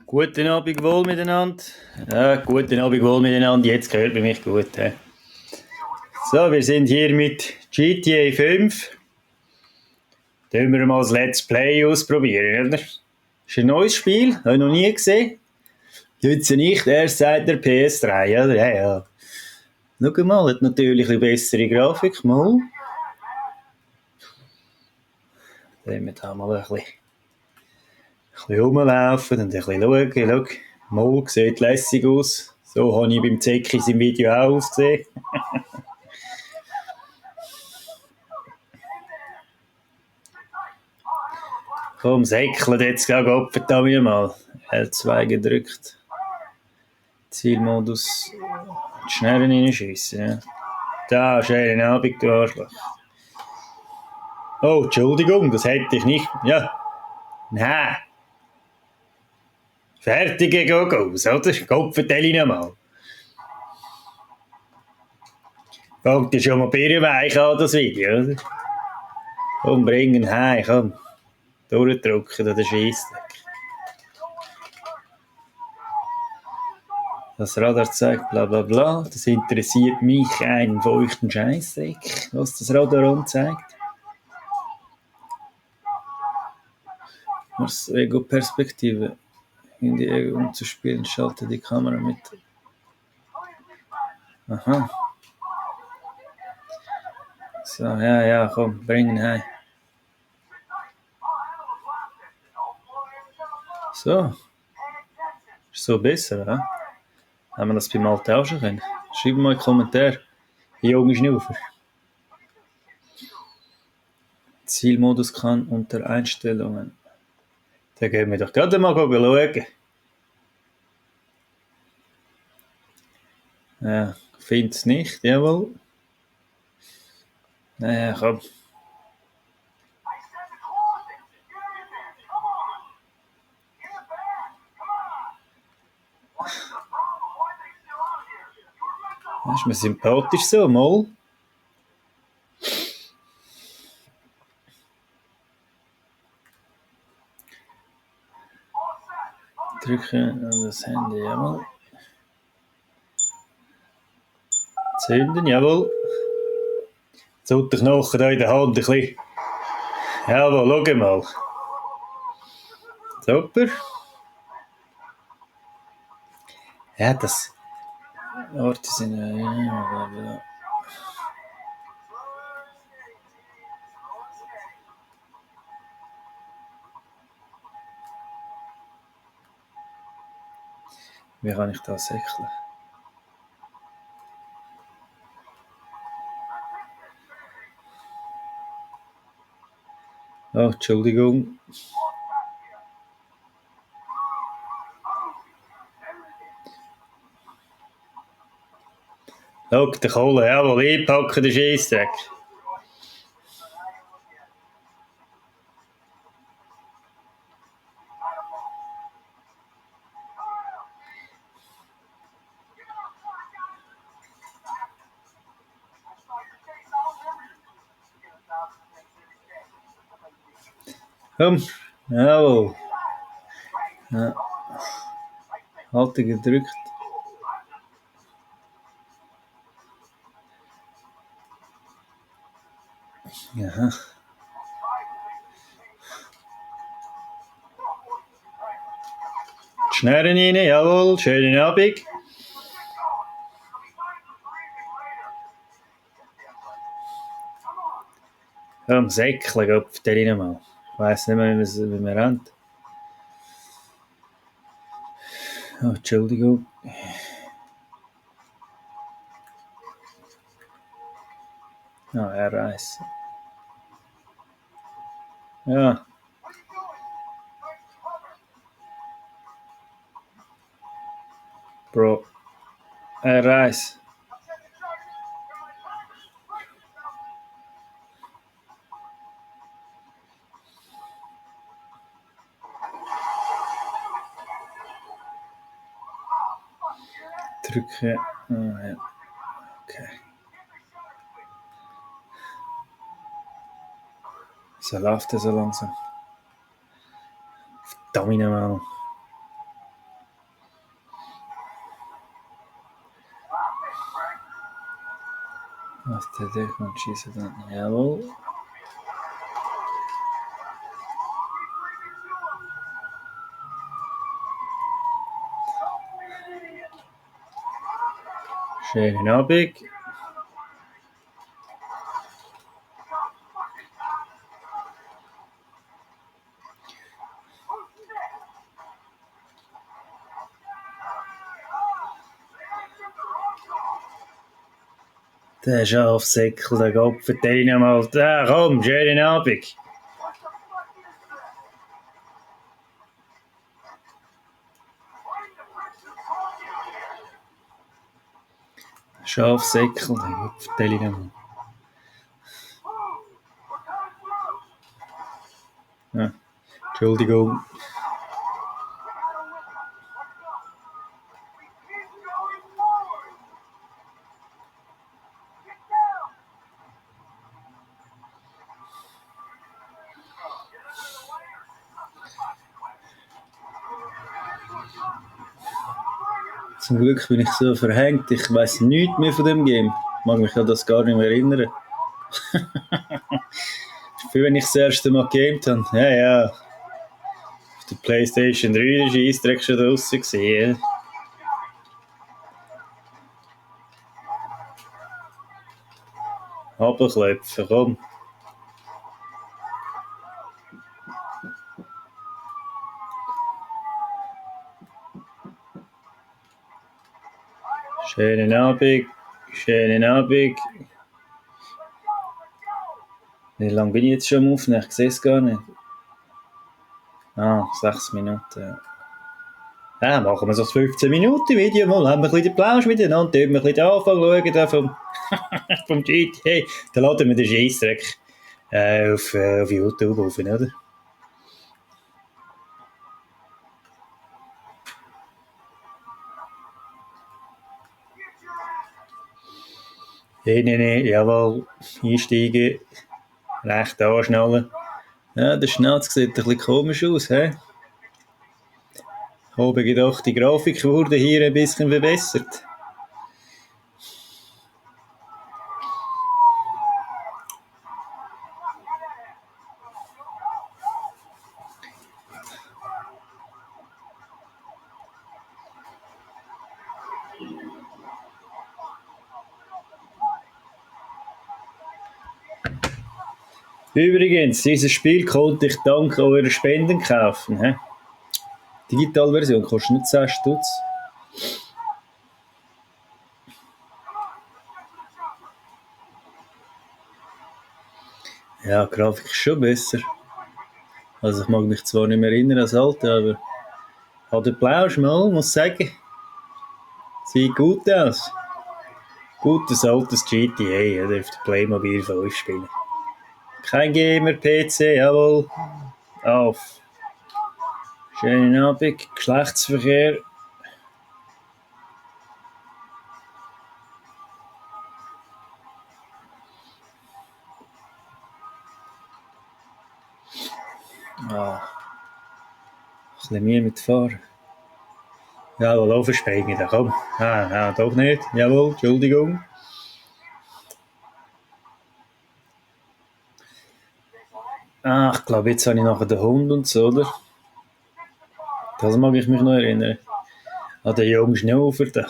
Guten Abend wohl miteinander. Ja, guten Abend wohl miteinander. Jetzt hört man mich gut. He? So, wir sind hier mit GTA 5. Tun wir mal das Let's Play ausprobieren, oder? Ist ein neues Spiel, habe ich noch nie gesehen. Jetzt nicht, erst seit der PS3, oder? Ja. Schau mal, hat natürlich eine bessere Grafik. Mal. Dann wir da mal ein bisschen rumlaufen und ein bisschen schauen. Schau, mal, sieht lässig aus. So habe ich beim Zeki im Video auch ausgesehen. Komm, säckelt jetzt gleich verdammt mal. L2 gedrückt. Zielmodus. Die Schnellen reinschiessen, ja. Da, schönen Abend, du Arschloch. Oh, Entschuldigung, das hätte ich nicht. Ja. Nein. Fertige Gogos, oder? Kopf vertell ich nochmal. Fängt dir schon mal Bireweich an, das Video, oder? Komm, bring ihn heim, komm. Durchdrücken, oder Scheissdreck. Das Radar zeigt bla bla bla. Das interessiert mich einen feuchten Scheissdreck, was das Radar anzeigt. Aus Ego-Perspektive in die Ego umzuspielen, schalte die Kamera mit. Aha. So, ja, komm, bring ihn heim. So. Ist so besser, oder? Haben wir das beim Alten auch schon können? Schreib mal einen Kommentar. Junge Schnaufer. Zielmodus kann unter Einstellungen. Da gehen wir doch gerade mal schauen. Ja, finde es nicht, jawohl. Naja, komm. Das ist mir sympathisch so, mal. Drücken an das Handy, jawohl. Zünden, jawohl. Jetzt der Knochen da in der Hand ein bisschen. Jawohl, schau mal. Super. Ja, das... Orte sind... Ja. Wie kann ich das säckeln? Oh, Entschuldigung. Schau, der Kohle, jawohl, einpacken, der Scheissdreck. Komm, jawohl. Ja. Halten gedrückt. Ja. Die Schnären rein, jawohl, schönen Abend. Komm, säckeln, Kopf, der rein mal. Ich weiss nicht mehr, wie man rennt. Oh, Entschuldigung. Ah, R1. Ja. Bro. R1. Drücken. Ah, ja. Okay. So läuft er so langsam. Verdammt mal. Was der durch und schießt dann. Jawohl. Schönen Abend. Der Schafsäckel, der Kopf, vertell ihn mal. Da, komm, schönen Abend. Schafsäckel, der Kopf, vertell ihn mal. Ja, Entschuldigung. Zum Glück bin ich so verhängt, ich weiss nichts mehr von dem Game. Ich mag mich an das gar nicht mehr erinnern. Wie wenn ich das erste Mal gegamed habe. Ja. Auf der PlayStation 3 war der Scheissdreck schon draussen gewesen. Runterklopfen, komm. Schönen Abend. Schönen Abend. Wie lange bin ich jetzt schon am Aufnehmen? Ich sehe es gar nicht. 6 Minuten. Ja, machen wir so ein 15 Minuten Video mal. Haben wir ein bisschen den Plausch miteinander. Tun wir ein bisschen den Anfang schauen da vom GTA. Hey, dann laden wir den Scheissdreck auf YouTube auf, oder? Nee, jawohl. Einsteigen. Recht anschnallen. Ja, der Schnauze sieht ein bisschen komisch aus, hä? Ich habe gedacht, die Grafik wurde hier ein bisschen verbessert. Übrigens, dieses Spiel konnte ich dank eurer Spenden kaufen. He? Digitalversion kostet nicht 10 Stutz. Ja, die Grafik ist schon besser. Also ich mag mich zwar nicht mehr erinnern an das alte, aber hat der Plausch mal, muss sagen. Sieht gut aus. Gutes altes GTA, oder auf der Playmobil 5 spielen. Kein Gamer-PC, jawohl. Auf. Schönen Abend, Geschlechtsverkehr. Ein bisschen Mühe mit Fahren. Jawohl, overspringen, da komm. Doch nicht. Jawohl, Entschuldigung. Ich glaube, jetzt habe ich nachher den Hund und so, oder? Das mag ich mich noch erinnern. An den jungen Schnaufer da.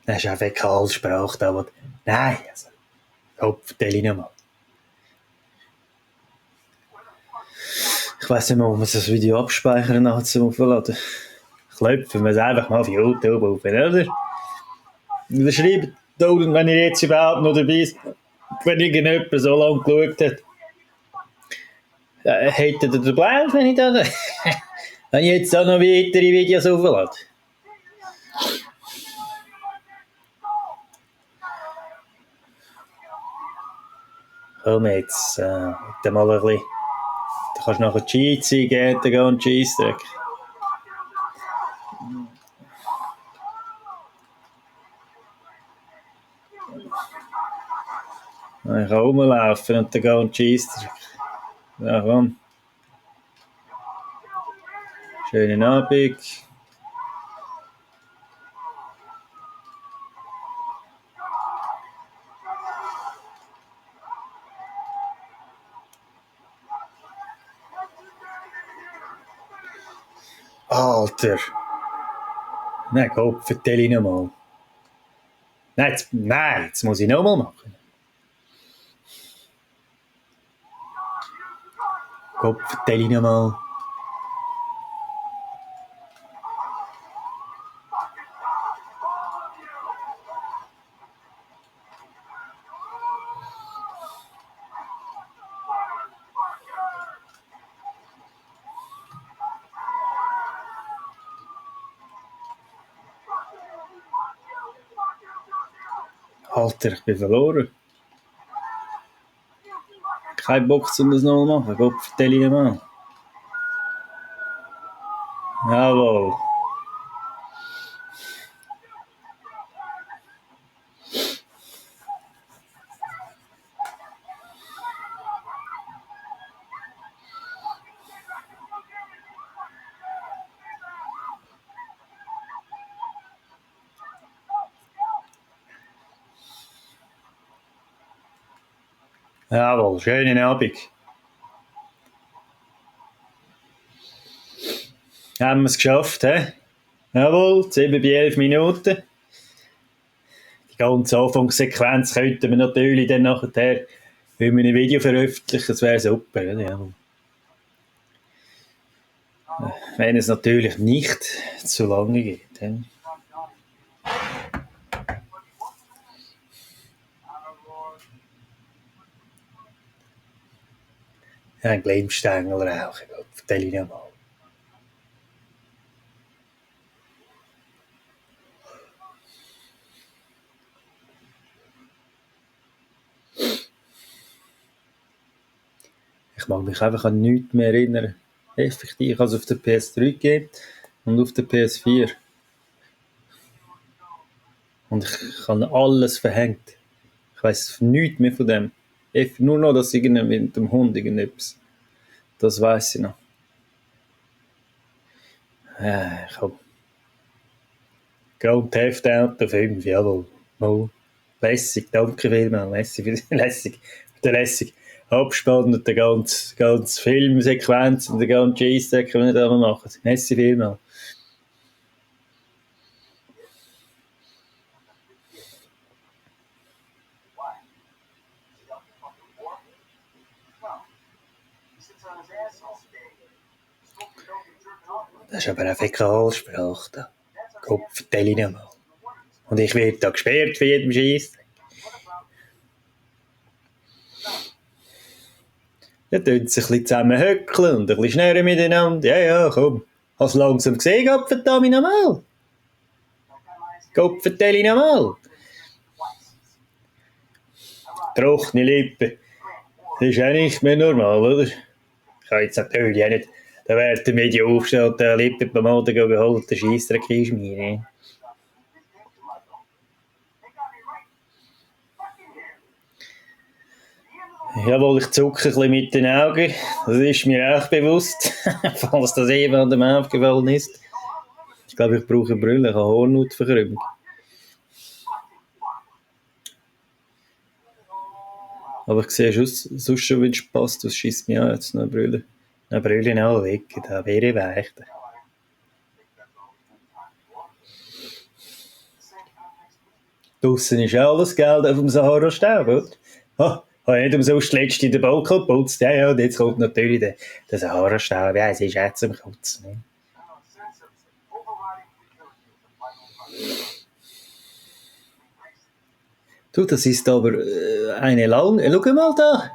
Das ist einfach keine Sprache da. Nein, also. Kopf, vertell ich nochmal. Ich weiss nicht mal, ob man das Video abspeichern nachher zum Aufladen. Klopfen wir es einfach mal auf YouTube auf, oder? Oder schreibt da unten, wenn ihr jetzt überhaupt noch dabei seid, wenn irgendjemand so lange geschaut hat. Hättet ihr den Blausch, wenn ich da wenn ich jetzt auch noch weitere Videos auflade? Komm jetzt, mal ein bisschen. Du kannst nachher Cheat sein, geht der ganze Scheissdreck. Ich kann rumlaufen und der ganze Scheissdreck. Ja, komm. Schönen Abend. Alter! Nein, Gott, vertell ich nochmal. Nein, jetzt muss ich nochmal machen. Gott, vertell ich nochmal. Alter, ich bin verloren. Kein Bock, um das noch zu machen. Gott, vertell ich nochmal. Jawohl. Jawohl, schönen Abend. Haben wir es geschafft, hä? Jawohl, 7 bei 11 Minuten. Die ganze Anfangssequenz könnten wir natürlich dann nachher in einem Video veröffentlichen, das wäre super. Ja. Wenn es natürlich nicht zu lange geht. Ja. Ein Glimmstängel rauchen, vertell ich noch mal. Ich mag mich einfach an nichts mehr erinnern. Effektiv, ich habe es auf der PS3 gegeben und auf der PS4. Und ich habe alles verhängt. Ich weiss nichts mehr von dem. Nur noch, dass irgendwie mit dem Hund irgendetwas. Das weiss ich noch. Ich habe Grand Theft Auto 5, jawohl. Oh, lässig, danke vielmals. Lässig. Abspann und der ganze Filmsequenz und der ganze Cheese-Stack, den wir da machen. Merci vielmals. Das ist aber eine Fäkalsprache da. Gott, vertell ich mal. Und ich werde da gesperrt für jeden Scheiss. Dann tun sie ein bisschen zusammenhöckeln und ein bisschen schnurren miteinander. Ja, komm. Hast du langsam gesehen, Gott, verdammt nochmal. Gott, vertell ich nochmal. Trockene Lippen. Das ist auch nicht mehr normal, oder? Ich kann jetzt natürlich auch nicht den Wert der Medien aufstellen und den Lippenpomade geholt, den Scheissdreck einschmieren. Jawohl, ich zucke ein bisschen mit den Augen. Das ist mir auch bewusst, falls das jemandem aufgefallen ist. Ich glaube, ich brauche eine Brille, ich habe Hornhautverkrümmung. Aber ich sehe sonst schon, wenn es passt, das schießt mich an, jetzt noch eine Brille. Eine Brille auch weg, da Bireweich. Draussen ist alles Geld auf dem Sahara-Staub, oder? Habe ich nicht umsonst letzte in den Balkon geputzt? Ja, und jetzt kommt natürlich der Sahara-Staub. Ja, es ist jetzt zum Kotzen. Ne? Du, das ist aber eine lange... Schau mal da.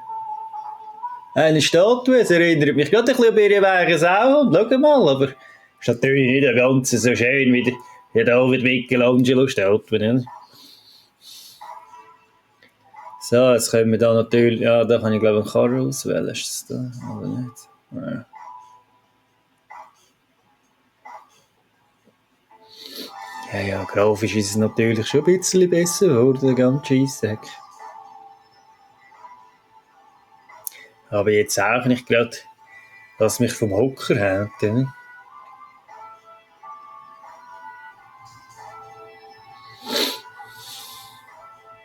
Eine Statue. Es erinnert mich gerade ein bisschen an Bireweichesouhund. Schau mal, aber es ist natürlich nicht ganz so schön wie David Michelangelo-Statue. Ne? So, jetzt können wir da natürlich... Ja, da kann ich glaube ich einen Karren auswählen. Ist das da? Aber nicht. Ja. Ja, grafisch ist es natürlich schon ein bisschen besser geworden, der ganze Scheissdreck. Aber jetzt auch nicht gerade, dass mich vom Hocker hält. Ne?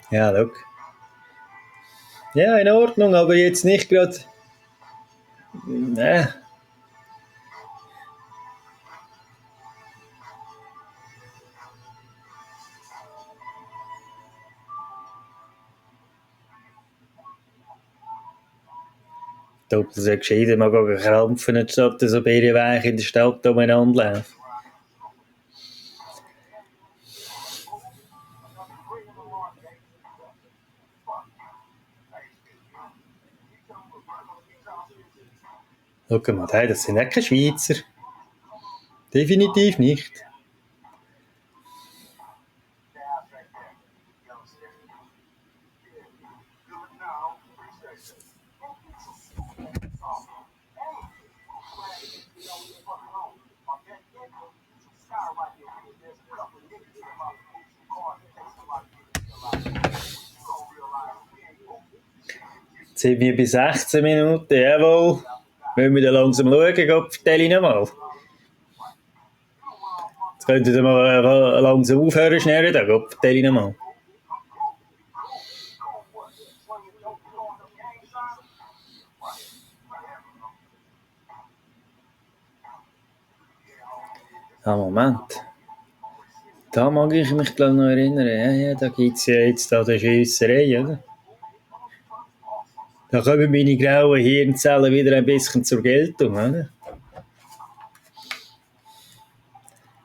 Ja, schau. Ja, in Ordnung, aber jetzt nicht gerade... Doppel so gescheiden mal krampfen, statt so Bireweich in der Stadt umeinander laufen. Schau mal, hey, das sind auch keine Schweizer. Definitiv nicht. Jetzt sind wir bei 16 Minuten, jawohl. Wollen wir dann langsam schauen, Gott vertelle ich nochmal. Jetzt könnt ihr mal langsam aufhören, schnell da, Gott vertelle ich nochmal. Ah, Moment. Da mag ich mich glaube noch erinnern. Ja, da gibt es ja jetzt da die Schiesserei, oder? Da kommen meine grauen Hirnzellen wieder ein bisschen zur Geltung, oder?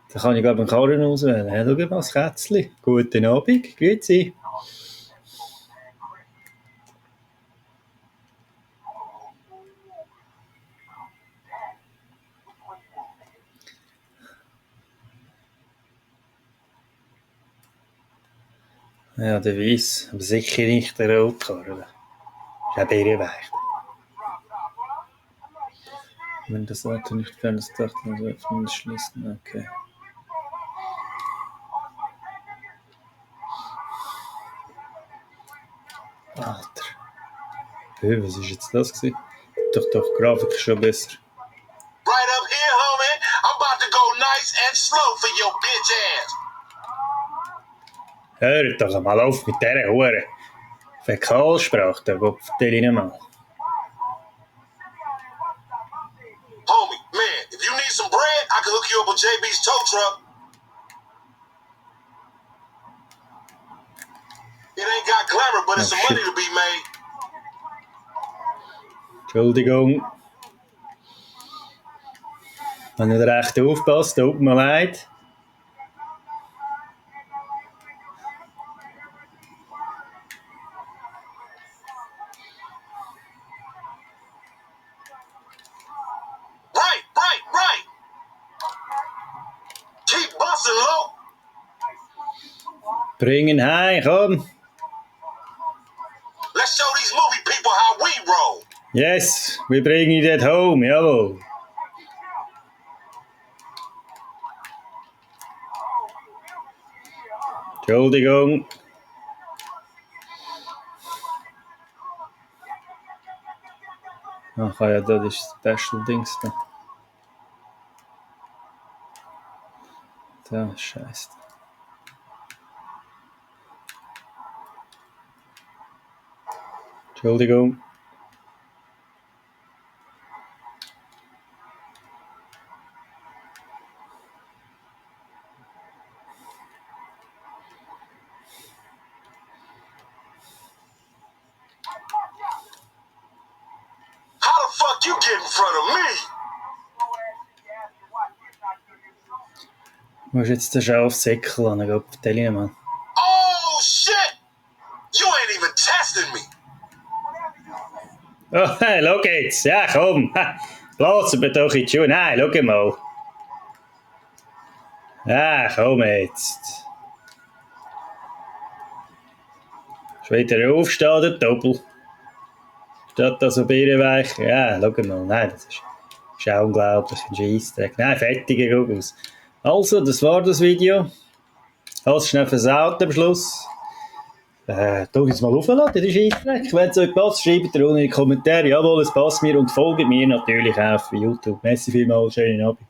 Da kann ich glaube einen Karren auswählen. Ja, schau mal, das Kätzchen. Guten Abend, grüezi. Ja, der Weiss, aber sicher nicht der Rotkarren. Das ist auch Bireweich. Wenn das Auto nicht fern ist, dachte ich, man öffnen und schließen. Okay. Alter. Hey, was ist jetzt das gewesen? Doch, die Grafik ist schon besser. Right up here, homie. I'm about to go nice and slow for your bitch ass. Hört doch mal auf mit dieser Hure Fäkalsprache, da vertelle ich mal. Homie, man, if you need some bread, I can hook you up with JB's tow truck. It ain't got glamour, but it's some money to be made. Entschuldigung. Wenn ihr recht aufpasst, tut mir leid. Right. Keep busting low. Bringen heim, komm. Let's show these movie people how we roll. Yes, wir bringen it home, jawohl. Entschuldigung. Ach ja, das ist das Special-Dings da. Da, scheiße. Entschuldigung. How the fuck you get in front of me? Du musst jetzt den Schafsäckel an, Gott, vertell mal. Oh shit! You ain't even testing me. Oh, hey, schau jetzt. Ja, komm. Lass mir doch in die Schuhe. Nein, schau mal. Ja, komm jetzt. Ist wieder aufstehen, der Doppel. Statt also Bireweich. Ja, schau mal. Nein, das ist auch unglaublich. Ein Scheissdreck. Nein, fettige Guggels. Also, das war das Video. Hast du schnell versaut am Schluss. Tu jetzt mal aufladen, den Scheissdreck. Wenn es euch passt, schreibt ihr unten in die Kommentare. Jawohl, es passt mir und folgt mir natürlich auch auf YouTube. Merci vielmals, schönen Abend.